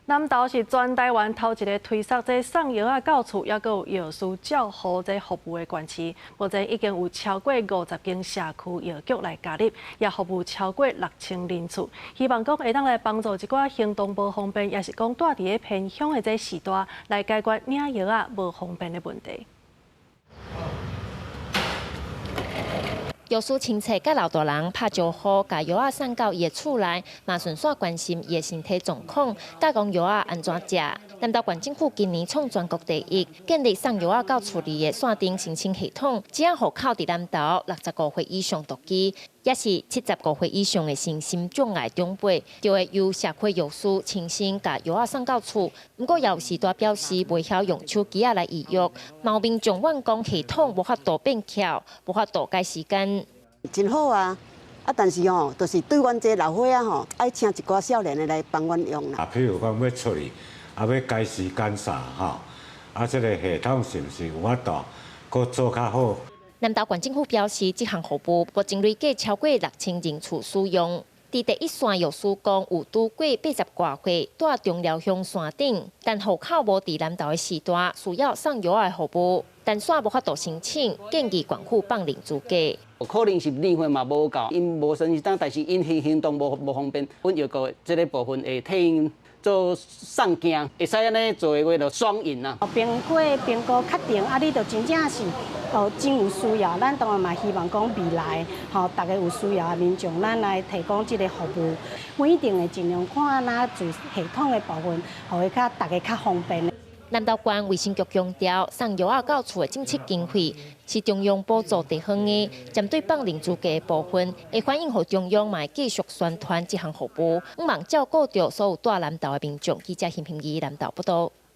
南投是全台灣頭一个推捒這送藥仔到厝，抑閣有藥師照護這服務的縣市，目前已經有超過50間社區藥局來加入，也服務超過6000人次。希望講會當來幫助一寡行動無方便，抑是講蹛佇咧偏鄉的這序大，來解決領藥仔無方便的問題。藥師親切佮老大人拍招呼，共藥仔送到伊的厝內，嘛順紲關心伊的身體狀況，教講藥仔按怎食。南投縣政府今年創全國第一，建立送藥仔到厝裡的線頂申請系統，這樣戶口佇南投65歲以上獨居，抑是75歲以上的身心障礙長輩，就會由社區藥師親身共藥仔送到厝。毋過有序大表示袂曉用手機仔來預約，嘛有民眾怨講系統無法度變巧，無法度改時間。真好啊！啊，但是吼，就是對阮這老歲仔吼，愛請一寡少年的來幫阮用啦。啊，譬如講欲出去，啊，欲改時間啥吼，啊，這个系統是毋是有法度閣做較好？南投縣政府表示，這項服務目前累計超過6000人次使用。佇第一線藥師講，有拄過80外歲，蹛中寮鄉山頂，但戶口無佇南投的序大，需要送藥仔的服務，但煞無法度申請，建議縣府放任資格。可能是年歲嘛無夠，𪜶無算是當，但是𪜶行動無方便，阮藥局這个部分會替𪜶做送件，會使按呢做的話就雙贏啦。評估評估確定，啊，你就真正是哦真有需要，咱當然嘛希望講未來吼，逐个有需要的民眾，咱來提供這个服務，阮一定會盡量看按怎做系統的部分，予伊較逐个較方便。南投縣衛生局強調，送藥仔到厝的政策經費是中央補助地方的，針對放任資格的部分，會反映予中央嘛會繼續宣傳這項服務，向望照顧著所有蹛南投的民眾。記者邢平儀南投報導。